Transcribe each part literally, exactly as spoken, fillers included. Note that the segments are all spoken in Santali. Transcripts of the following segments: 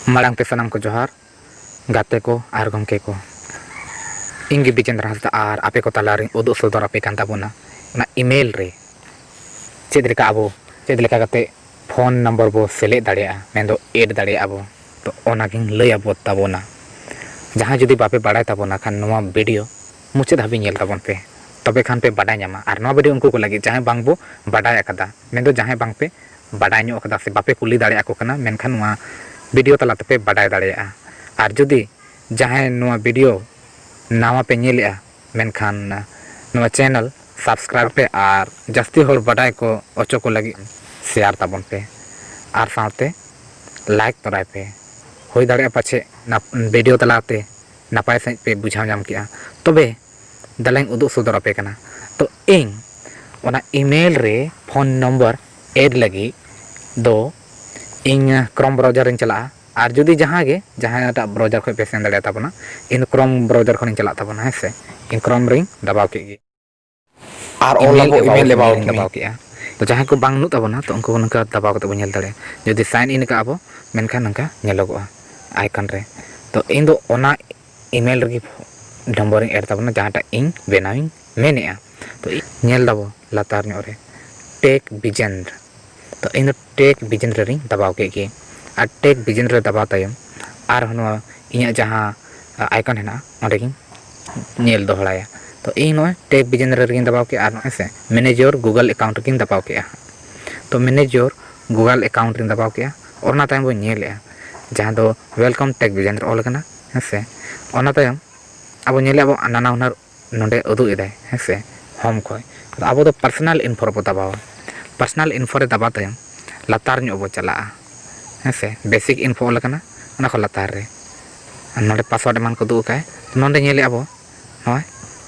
ᱢᱟᱲᱟᱝ ᱛᱮ ᱥᱟᱱᱟᱢ ᱠᱚ ᱡᱚᱦᱟᱨ, ᱜᱟᱛᱮ ᱠᱚ ᱟᱨ ᱜᱚᱢᱠᱮ ᱠᱚ᱾ ᱤᱧ ᱜᱮ ᱵᱤᱡᱮᱱᱫᱨᱚ ᱦᱟᱸᱥᱫᱟ ᱟᱨ ᱟᱯᱮ ᱠᱚ ᱛᱟᱞᱟᱨᱤᱧ ᱩᱫᱩᱜ ᱥᱚᱫᱚᱨ ᱟᱯᱮ ᱠᱟᱱ ᱛᱟᱵᱚᱱᱟ ᱚᱱᱟ email ᱨᱮ ᱪᱮᱫ ᱞᱮᱠᱟ ᱟᱵᱚ, ᱪᱮᱫ ᱞᱮᱠᱟ ᱠᱟᱛᱮ phone number ᱵᱚ ᱥᱮᱞᱮᱫ ᱫᱟᱲᱮᱭᱟᱜᱼᱟ, ᱢᱮᱱᱫᱚ add ᱫᱟᱲᱮᱭᱟᱜᱼᱟ ᱵᱚ᱾ ᱛᱚ ᱚᱱᱟᱜᱤᱧ ᱞᱟᱹᱭ ᱟᱵᱚ ᱛᱟᱵᱚᱱᱟ᱾ ᱡᱟᱦᱟᱸᱭ ᱡᱩᱫᱤ ᱵᱟᱯᱮ ᱵᱟᱲᱟᱭ ᱛᱟᱵᱚᱱᱟ ᱠᱷᱟᱱ ᱱᱚᱣᱟ video ᱢᱩᱪᱟᱹᱫ ᱦᱟᱹᱵᱤᱡ ᱧᱮᱞ ᱛᱟᱵᱚᱱ ᱯᱮ, ᱛᱚᱵᱮ ᱠᱷᱟᱱ ᱯᱮ ᱵᱟᱰᱟᱭ ᱧᱟᱢᱟ᱾ ᱟᱨ ᱱᱚᱣᱟ video ᱩᱱᱠᱩ ᱠᱚ ᱞᱟᱹᱜᱤᱫ ᱡᱟᱦᱟᱸᱭ ᱵᱟᱝ ᱵᱚ ᱵᱟᱰᱟᱭ ᱟᱠᱟᱫᱟ, ᱢᱮᱱᱫᱚ ᱡᱟᱦᱟᱸᱭ ᱵᱟᱝ ᱯᱮ ᱵᱟᱰᱟᱭ ᱧᱚᱜ ᱠᱟᱫᱟ ᱥᱮ ᱵᱟᱯᱮ ᱠᱩᱞᱤ ᱫᱟᱲᱮᱭᱟᱠᱚ ᱠᱟᱱᱟ, ᱢᱮᱱᱠᱷᱟᱱ ᱱᱚᱣᱟ video ᱛᱟᱞᱟ ᱛᱮᱯᱮ ᱵᱟᱰᱟᱭ ᱫᱟᱲᱮᱭᱟᱜᱼᱟ᱾ ᱟᱨ ᱡᱩᱫᱤ ᱡᱟᱦᱟᱸᱭ ᱱᱚᱣᱟ video ᱱᱟᱣᱟ ᱯᱮ ᱧᱮᱞᱮᱜᱼᱟ, ᱢᱮᱱᱠᱷᱟᱱ ᱱᱚᱣᱟ channel subscribe ᱯᱮ ᱟᱨ ᱡᱟᱹᱥᱛᱤ ᱦᱚᱲ ᱵᱟᱰᱟᱭ ᱠᱚ ᱚᱪᱚ ᱠᱚ ᱞᱟᱹᱜᱤᱫ share ᱛᱟᱵᱚᱱ ᱯᱮ ᱟᱨ ᱥᱟᱶᱛᱮ like ᱛᱚᱨᱟᱭ ᱯᱮ᱾ ᱦᱩᱭ ᱫᱟᱲᱮᱭᱟᱜᱼᱟ ᱯᱟᱪᱷᱮ ᱱᱟᱯ-, video ᱛᱟᱞᱟᱛᱮ ᱱᱟᱯᱟᱭ ᱥᱟᱺᱦᱤᱡ ᱯᱮ ᱵᱩᱡᱷᱟᱹᱣ ᱧᱟᱢ ᱠᱮᱜᱼᱟ᱾ ᱛᱚᱵᱮ ᱫᱮᱞᱟᱧ ᱩᱫᱩᱜ ᱥᱚᱫᱚᱨ ᱟᱯᱮ ᱠᱟᱱᱟ᱾ ᱛᱚ ᱤᱧ ᱚᱱᱟ email ᱨᱮ phone number add ᱞᱟᱹᱜᱤᱫ ᱫᱚ ᱤᱧ Chrome browser ᱨᱤᱧ ᱪᱟᱞᱟᱜᱼᱟ, ᱟᱨ ᱡᱩᱫᱤ ᱡᱟᱦᱟᱸ ᱜᱮ, ᱡᱟᱦᱟᱸᱴᱟᱜ browser ᱠᱷᱚᱱ ᱯᱮ ᱥᱮᱱ ᱫᱟᱲᱮᱭᱟᱜ ᱛᱟᱵᱚᱱᱟ, ᱤᱧ Chrome browser ᱠᱷᱚᱱᱤᱧ ᱪᱟᱞᱟᱜ ᱛᱟᱵᱚᱱᱟ, ᱦᱮᱸ ᱥᱮ᱾ ᱤᱧ Chrome ᱨᱤᱧ ᱫᱟᱵᱟᱣ ᱠᱮᱫ ᱜᱮ᱾ ᱟᱨ ᱚᱞ email ᱟᱵᱚ, about email ᱢᱮ ᱮᱵᱟᱣᱩᱴ ᱞᱤᱧ ᱢᱮ᱾ ᱫᱟᱵᱟᱣ ᱠᱮᱜᱼᱟ᱾ ᱛᱚ ᱡᱟᱦᱟᱸᱭ ᱠᱚ ᱵᱟᱝ ᱵᱟᱹᱱᱩᱜ ᱛᱟᱵᱚᱱᱟ, ᱛᱚ ᱩᱱᱠᱩ ᱱᱚᱝᱠᱟ ᱫᱟᱵᱟᱣ ᱠᱟᱛᱮ ᱵᱚᱱ ᱧᱮᱞ ᱫᱟᱲᱮᱭᱟᱜᱼᱟ᱾ ᱡᱩᱫᱤ sign in ᱠᱟᱜᱼᱟ ᱵᱚ, ᱢᱮᱱᱠᱷᱟᱱ ᱱᱚᱝᱠᱟ ᱧᱮᱞᱚᱜᱚᱜᱼᱟ icon ᱨᱮ᱾ ᱛᱚ ᱤᱧ ᱫᱚ ᱚᱱᱟ email ᱨᱮᱜᱮ number ᱤᱧ add ᱛᱟᱵᱚᱱᱟ, ᱡᱟᱦᱟᱸᱴᱟᱜ ᱤᱧ ᱵᱮᱱᱟᱣᱤᱧ ᱢᱮᱱᱮᱜᱼᱟ᱾ ᱛᱚ ᱧᱮᱞ ᱫᱟᱵᱚ ᱞᱟᱛᱟᱨ ᱧᱚᱜ ᱨᱮ Tech Bigender᱾ ᱛᱚ ᱤᱧ ᱫᱚ Tech Bigender ᱨᱤᱧ ᱫᱟᱵᱟᱣ ᱠᱮᱫ ᱜᱮ᱾ ᱟᱨ Tech Bigender ᱨᱮ ᱫᱟᱵᱟᱣ ᱛᱟᱭᱚᱢ ᱟᱨᱦᱚᱸ ᱱᱚᱣᱟ ᱤᱧᱟᱹᱜ ᱡᱟᱦᱟᱸ icon ᱦᱮᱱᱟᱜᱼᱟ, ᱚᱸᱰᱮ ᱜᱤᱧ ᱧᱮᱞ ᱫᱚᱦᱲᱟᱭᱟ᱾ ᱛᱚ ᱤᱧ ᱱᱚᱜᱼᱚᱭ Tech Bigender ᱨᱮᱜᱤᱧ ᱫᱟᱵᱟᱣ ᱠᱮᱜᱼᱟ ᱟᱨ ᱱᱚᱜᱼᱚᱭ ᱥᱮ Manage Your Google Account ᱨᱮᱜᱤᱧ ᱫᱟᱵᱟᱣ ᱠᱮᱜᱼᱟ᱾ ᱛᱚ Manage Your Google Account ᱨᱤᱧ ᱫᱟᱵᱟᱣ ᱠᱮᱜᱼᱟ᱾ ᱚᱱᱟ ᱛᱟᱭᱚᱢ ᱵᱚᱱ ᱧᱮᱞᱮᱜᱼᱟ ᱡᱟᱦᱟᱸ ᱫᱚ Welcome Tech Bigender ᱚᱞ ᱟᱠᱟᱱᱟ, ᱦᱮᱸ ᱥᱮ᱾ ᱚᱱᱟ ᱛᱟᱭᱚᱢ ᱟᱵᱚ ᱧᱮᱞᱮᱜᱼᱟ ᱵᱚ ᱱᱟᱱᱟ ᱦᱩᱱᱟᱹᱨ ᱱᱚᱰᱮ ᱩᱫᱩᱜ ᱮᱫᱟᱭ, ᱦᱮᱸ ᱥᱮ, home ᱠᱷᱚᱱ᱾ ᱟᱫᱚ ᱟᱵᱚ ᱫᱚ personal info ᱨᱮᱵᱚ ᱫᱟᱵᱟᱣᱟ᱾ Personal info ᱨᱮ ᱫᱟᱵᱟᱣ ᱛᱟᱭᱚᱢ ᱞᱟᱛᱟᱨ ᱧᱚᱜ ᱵᱚ ᱪᱟᱞᱟᱜᱼᱟ, ᱦᱮᱸ ᱥᱮ᱾ Basic info ᱚᱞ ᱟᱠᱟᱱᱟ, ᱚᱱᱟ ᱠᱷᱚᱱ ᱞᱟᱛᱟᱨ ᱨᱮ᱾ ᱟᱨ ᱱᱚᱰᱮ password ᱮᱢᱟᱱ ᱠᱚ ᱩᱫᱩᱜ ᱟᱠᱟᱫ, ᱱᱚᱰᱮ ᱧᱮᱞᱮᱜᱼᱟ ᱵᱚ ᱱᱚᱜᱼᱚᱭ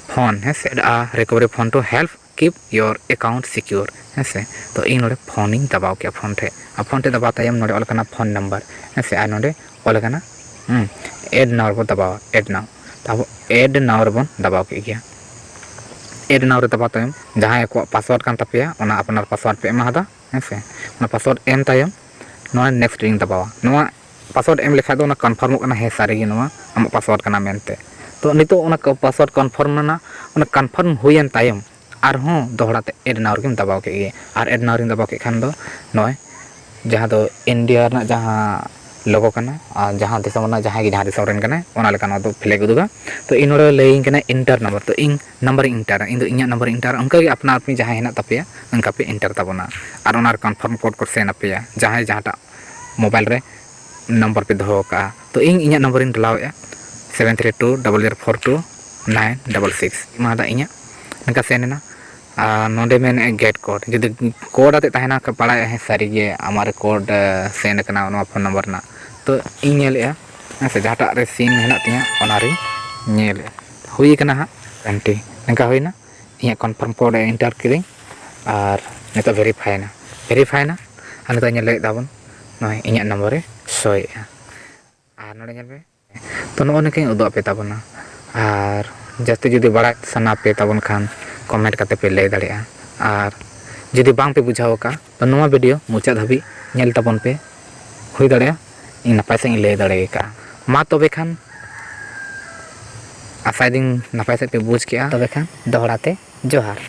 phone, ᱦᱮᱸ ᱥᱮ, a recovery phone to help keep your account secure, ᱦᱮᱸ ᱥᱮ᱾ ᱛᱚ ᱤᱧ ᱱᱚᱰᱮ phone ᱤᱧ ᱫᱟᱵᱟᱣ ᱠᱮᱜᱼᱟ, phone ᱴᱷᱮᱡ᱾ ᱟᱨ phone ᱴᱷᱮᱡ ᱫᱟᱵᱟᱣ ᱛᱟᱭᱚᱢ ᱱᱚᱰᱮ ᱚᱞ ᱟᱠᱟᱱᱟ phone number, ᱦᱮᱸ ᱥᱮ, ᱟᱨ ᱱᱚᱰᱮ ᱚᱞ ᱟᱠᱟᱱᱟ, ᱦᱩᱸ, add now ᱨᱮᱵᱚ ᱫᱟᱵᱟᱣᱟ, add now᱾ ᱛᱚ ᱟᱵᱚ add now ᱨᱮᱵᱚᱱ ᱫᱟᱵᱟᱣ ᱠᱮᱫ ᱜᱮᱭᱟ᱾ Add now ᱨᱮ ᱫᱟᱵᱟᱣ ᱛᱟᱭᱚᱢ ᱡᱟᱦᱟᱸᱭ ᱠᱚᱣᱟᱜ password ᱠᱟᱱ ᱛᱟᱯᱮᱭᱟ, ᱚᱱᱟ ᱟᱯᱱᱟᱨ password ᱯᱮ ᱮᱢᱟᱫᱟ, ᱦᱮᱸ ᱥᱮ᱾ ᱚᱱᱟ password ᱮᱢ ᱛᱟᱭᱚᱢ ᱱᱚᱣᱟ next ᱨᱤᱧ ᱫᱟᱵᱟᱣᱟ᱾ ᱱᱚᱣᱟ ᱯᱟᱥᱣᱟᱨᱰ ᱮᱢ ᱞᱮᱠᱷᱟᱡ ᱫᱚ ᱚᱱᱟ ᱠᱚᱱᱯᱷᱟᱨᱢᱚᱜ ᱠᱟᱱᱟ, ᱦᱮᱸ ᱥᱟᱹᱨᱤ ᱜᱮ ᱱᱚᱣᱟ ᱟᱢᱟᱜ ᱯᱟᱥᱣᱟᱨᱰ ᱠᱟᱱᱟ ᱢᱮᱱᱛᱮ᱾ ᱛᱚ ᱱᱤᱛᱚᱜ ᱚᱱᱟ ᱯᱟᱥᱣᱟᱨᱰ ᱠᱚᱱᱯᱷᱟᱨᱢ ᱮᱱᱟ, ᱚᱱᱟ ᱠᱚᱱᱯᱷᱟᱨᱢ ᱦᱩᱭᱮᱱ ᱛᱟᱭᱚᱢ ᱟᱨᱦᱚᱸ ᱫᱚᱦᱲᱟ ᱛᱮ ᱮᱰ ᱱᱟᱣ ᱨᱮᱜᱮᱢ ᱫᱟᱵᱟᱣ ᱠᱮᱫ ᱜᱮ᱾ ᱟᱨ ᱮᱰ ᱱᱟᱣ ᱨᱮᱢ ᱫᱟᱵᱟᱣ ᱠᱮᱫ ᱠᱷᱟᱱ ᱫᱚ ᱱᱚᱜᱼᱚᱭ ᱡᱟᱦᱟᱸ ᱫᱚ ᱤᱱᱰᱤᱭᱟ ᱨᱮᱱᱟᱜ ᱡᱟᱦᱟᱸ ᱞᱳᱜᱳ ᱠᱟᱱᱟ, ᱟᱨ ᱡᱟᱦᱟᱸ ᱫᱤᱥᱚᱢ ᱨᱮᱱᱟᱜ ᱡᱟᱦᱟᱸᱭ ᱜᱮ ᱡᱟᱦᱟᱸ ᱫᱤᱥᱚᱢ ᱨᱮᱱ ᱠᱟᱱᱟᱭ, ᱚᱱᱟ ᱞᱮᱠᱟ ᱱᱚᱣᱟ ᱫᱚ ᱯᱷᱞᱮᱜ ᱩᱫᱩᱜᱟ᱾ ᱛᱚ ᱤᱧ ᱱᱚᱰᱮ ᱞᱟᱹᱭᱟᱹᱧ ᱠᱟᱱᱟ ᱤᱱᱴᱟᱨ ᱱᱟᱢᱵᱟᱨ, ᱛᱚ ᱤᱧ ᱱᱟᱢᱵᱟᱨᱤᱧ ᱤᱱᱴᱟᱨᱟ, ᱤᱧ ᱫᱚ ᱤᱧᱟᱹᱜ ᱱᱟᱢᱵᱟᱨᱤᱧ ᱤᱱᱴᱟᱨᱟ᱾ ᱚᱱᱠᱟᱜᱮ ᱟᱯᱱᱟ ᱟᱯᱱᱤ ᱡᱟᱦᱟᱸᱭ ᱦᱮᱱᱟᱜ ᱛᱟᱯᱮᱭᱟ, ᱚᱱᱠᱟ ᱯᱮ ᱤᱱᱴᱟᱨ ᱛᱟᱵᱚᱱᱟ᱾ ᱟᱨ ᱚᱱᱟ ᱨᱮ ᱠᱚᱱᱯᱷᱟᱨᱢ ᱠᱳᱰ ᱠᱚ ᱥᱮᱱ ᱟᱯᱮᱭᱟ, ᱡᱟᱦᱟᱸᱭ ᱡᱟᱦᱟᱸᱴᱟᱜ ᱢᱳᱵᱟᱭᱤᱞ ᱨᱮ ᱱᱚᱢᱵᱚᱨ ᱯᱮ ᱫᱚᱦᱚ ᱟᱠᱟᱫᱼᱟ᱾ ᱛᱚ ᱤᱧ ᱤᱧᱟᱹᱜ ᱱᱚᱢᱵᱚᱨᱤᱧ ᱰᱟᱞᱟᱣᱮᱫᱼᱟ, seven three two double zero four two nine double six. ᱮᱢᱟᱫᱟ ᱤᱧᱟᱹᱜ, ᱱᱚᱝᱠᱟ ᱥᱮᱱ ᱮᱱᱟ᱾ ᱟᱨ ᱱᱚᱰᱮ ᱢᱮᱱᱮᱫᱼᱟ ᱜᱮᱴ ᱠᱳᱰ, ᱡᱩᱫᱤ ᱠᱳᱰ ᱟᱛᱮᱫ ᱛᱟᱦᱮᱱᱟ ᱠᱷᱟᱱ ᱵᱟᱲᱟᱭᱚᱜᱼᱟ, ᱦᱮᱸ ᱥᱟᱹᱨᱤᱜᱮ ᱟᱢᱟᱜ ᱨᱮ ᱠᱳᱰ ᱥᱮᱱ ᱟᱠᱟᱱᱟ ᱱᱚᱣᱟ ᱯᱷᱳᱱ ᱱᱚᱢᱵᱚᱨ ᱨᱮᱱᱟᱜ᱾ ᱛᱚ ᱤᱧ ᱧᱮᱞᱮᱫᱼᱟ, ᱦᱮᱸ ᱥᱮ, ᱡᱟᱦᱟᱸᱴᱟᱜ ᱨᱮ ᱥᱤᱢ ᱦᱮᱱᱟᱜ ᱛᱤᱧᱟᱹ ᱚᱱᱟᱨᱤᱧ ᱧᱮᱞᱮᱫᱼᱟ, ᱦᱩᱭ ᱟᱠᱟᱱᱟ ᱦᱟᱸᱜ ᱮᱱᱴᱨᱤ᱾ ᱱᱚᱝᱠᱟ ᱦᱩᱭᱱᱟ, ᱤᱧᱟᱹᱜ ᱠᱚᱱᱯᱷᱟᱨᱢ ᱠᱳᱰ ᱮ ᱮᱱᱴᱟᱨ ᱠᱤᱫᱟᱹᱧ ᱟᱨ ᱱᱤᱛᱚᱜ ᱵᱷᱮᱨᱤᱯᱷᱟᱭ ᱮᱱᱟ, ᱵᱷᱮᱨᱤᱯᱷᱟᱭ ᱮᱱᱟ᱾ ᱟᱨ ᱱᱤᱛᱚᱜ ᱧᱮᱞ ᱞᱟᱹᱜᱤᱫ ᱛᱟᱵᱚᱱ, ᱱᱚᱜᱼᱚᱭ ᱤᱧᱟᱹᱜ ᱱᱚᱢᱵᱚᱨᱮ ᱥᱳᱭᱮᱫᱼᱟ᱾ ᱟᱨ ᱱᱚᱰᱮ ᱧᱮᱞ ᱯᱮ, ᱛᱚ ᱱᱚᱜᱼᱚ ᱱᱤᱝᱠᱟᱹᱧ ᱩᱫᱩᱜ ᱟᱯᱮ ᱛᱟᱵᱚᱱᱟ᱾ ᱟᱨ ᱡᱟᱹᱥᱛᱤ ᱡᱩᱫᱤ ᱵᱟᱲᱟᱭ ᱥᱟᱱᱟ ᱯᱮ ᱛᱟᱵᱚᱱ ᱠᱷᱟᱱ ᱠᱚᱢᱮᱱᱴ ᱠᱟᱛᱮ ᱯᱮ ᱞᱟᱹᱭ ᱫᱟᱲᱮᱭᱟᱜᱼᱟ᱾ ᱟᱨ ᱡᱩᱫᱤ ᱵᱟᱝ ᱯᱮ ᱵᱩᱡᱷᱟᱹᱣ ᱟᱠᱟᱫᱼᱟ, ᱛᱚ ᱱᱚᱣᱟ ᱵᱷᱤᱰᱤᱭᱳ ᱢᱩᱪᱟᱹᱫ ᱫᱷᱟᱹᱵᱤᱡ ᱧᱮᱞ ᱛᱟᱵᱚᱱ ᱯᱮ, ᱦᱩᱭ ᱫᱟᱲᱮᱭᱟᱜᱼᱟ ᱤᱧ ᱱᱟᱯᱟᱭ ᱥᱟᱺᱦᱤᱡ ᱤᱧ ᱞᱟᱹᱭ ᱫᱟᱲᱮ ᱟᱠᱟᱫᱼᱟ᱾ ᱢᱟ ᱛᱚᱵᱮ ᱠᱷᱟᱱ, ᱟᱥᱟᱭᱮᱫᱟᱹᱧ ᱱᱟᱯᱟᱭ ᱥᱟᱺᱦᱤᱡ ᱯᱮ ᱵᱩᱡᱽ ᱠᱮᱜᱼᱟ᱾ ᱛᱚᱵᱮ ᱠᱷᱟᱱ ᱫᱚᱦᱲᱟ ᱛᱮ ᱡᱚᱦᱟᱨ᱾